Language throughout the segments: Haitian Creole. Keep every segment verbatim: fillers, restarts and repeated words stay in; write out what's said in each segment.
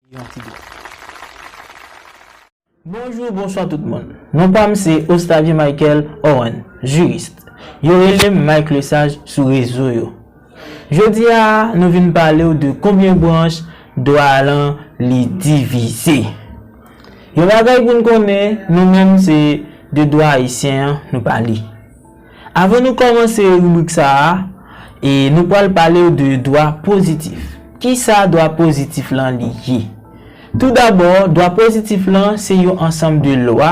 Yon ti dout. Bonjou, bonswa tout moun. Non pa m se Ostavien Michael Owen, jiris. Yo rele m Mike Lesage sou rezo yo. Jodi a, nou vin pale w de konbyen branch dwa lan li divize. Yon bagay pou n konnen, nou menm se de dwa ayisyen an nou pale. Avan nou kòmanse ribrik sa a, e nou pral pale w de dwa pozitif. Kisa dwa pozitif lan li ye? Toudabò, dwa pozitif lan se yon ansanm de lwa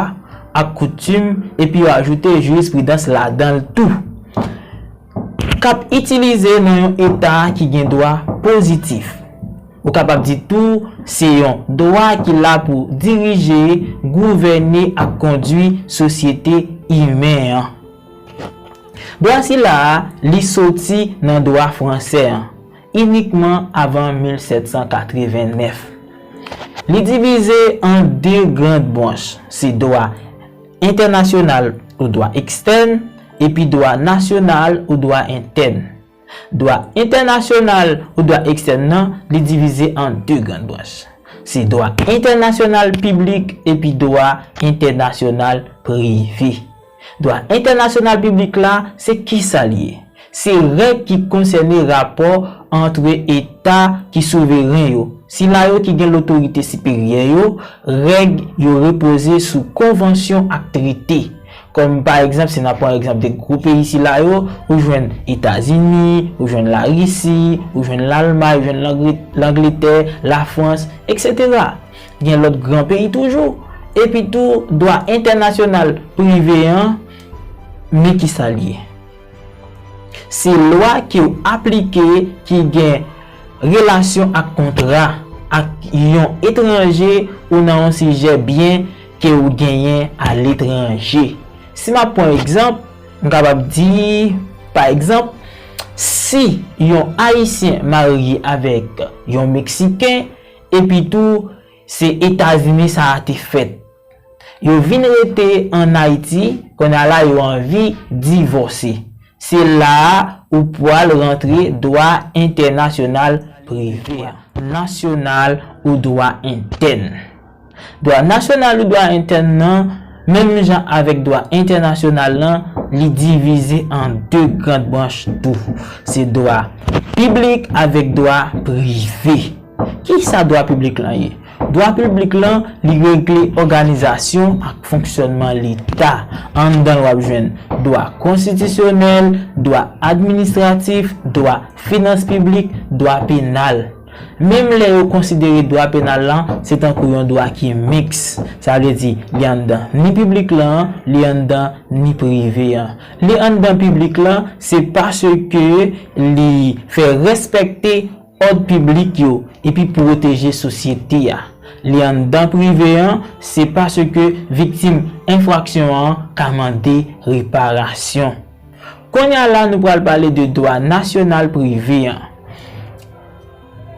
ak koutim, epi yo ajoute jirizpridans ladan l tou, k ap itilize nan yon eta ki gen dwa pozitif. Ou kapab di tou, se yon dwa ki la pou dirije, gouvène ak kondui sosyete imen an. Dwa sila a, li soti nan dwa fransè an, inikman avan mil sèt san katrevennèf. Li divize an de gran branch, se dwa entènasyonal ou dwa ekstèn, epi dwa nasyonal ou dwa entèn. Dwa entènasyonal ou dwa ekstèn nan, li divize an de gran branch. Se dwa entènasyonal piblik epi dwa entènasyonal prive. Dwa entènasyonal piblik la, se kisa l ye? Se règ ki konsène rapò ant eta ki souveren yo, sila yo ki gen lotorite siperyè yo, règ yo repoze sou konvansyon ak trete. Kòm pa egzanp, si n ap pran egzanp de gwo peyi sila yo, ou jwenn Etazini, ou jwenn Larisi, ou jwenn Lalmay, ou jwenn Langre-, Langletè, Lafrans, etsetera. Gen lòt gran peyi toujou. Epi tou, dwa entènasyonal prive an, men kisa l ye. Se lwa ke w aplike ki gen relasyon ak kontra ak yon etranje ou nan yon sijè byen ke w genyen aletranje. Si m ap pran egzanp, m kapab di, pa egzanp, si yon Ayisyen marye avèk yon Meksiken, epi tou, se Etazini sa a te fèt. Yo vin rete ann Ayiti, kounye a la yo anvi divòse. Se la a ou pwal rantre dwa entènasyonal prive a, nasyonal ou dwa entèn. Dwa nasyonal ou dwa entèn nan, menm jan avèk dwa entènasyonal lan, li divize an de gran branch tou. Se dwa piblik avèk dwa prive. Kisa dwa piblik lan ye? Dwa piblik lan, li regle òganizasyon ak fonksyònman Leta. Anndan l, w ap jwenn dwa konstitisyonèl, dwa administratif, dwa finans piblik, dwa penal. Menm lè yo konsidere dwa penal lan, se tankou yon dwa ki miks. Sa vle di, li anndan ni piblik lan, li anndan ni prive an. Li anndan piblik lan, se paske li fè respekte òd piblik yo epi pwoteje sosyete a. Li anndan prive an, se paske viktim enfraksyon an ka mande reparasyon. Kounye a la, nou pral pale de dwa nasyonal prive an.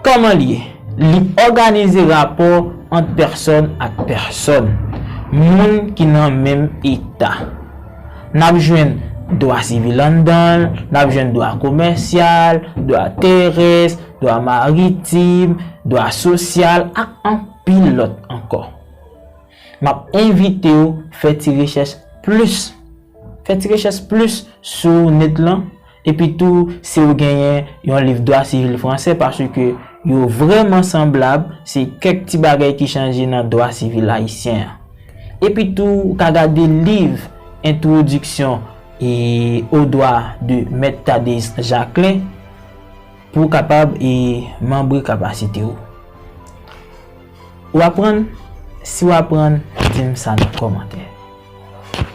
Kòman l ye? Li òganize rapò ant pèsòn ak pèsòn, moun ki nan menm eta. N ap jwenn dwa sivil anndan l, n ap jwenn dwa komèsyal, dwa terès, dwa maritim, dwa sosyal ak anpil lòt ankò. M ap envite w fè ti rechèch plis. Fè ti rechèch plis sou nèt lan. Epi tou, si w genyen yon liv dwa sivil fransè, paske yo vrèman sanblab, se kèk ti bagay ki chanje nan dwa sivil ayisyen an. Epi tou, ou ka gade liv Introduction et aux droits de Maître Thadéus Jacquelin pou w kapab e manbre kapasite w. Ou aprann? Si w aprann, di m sa nan kòmantè.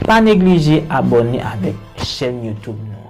Pa neglije abòne avèk chèn YouTube nou.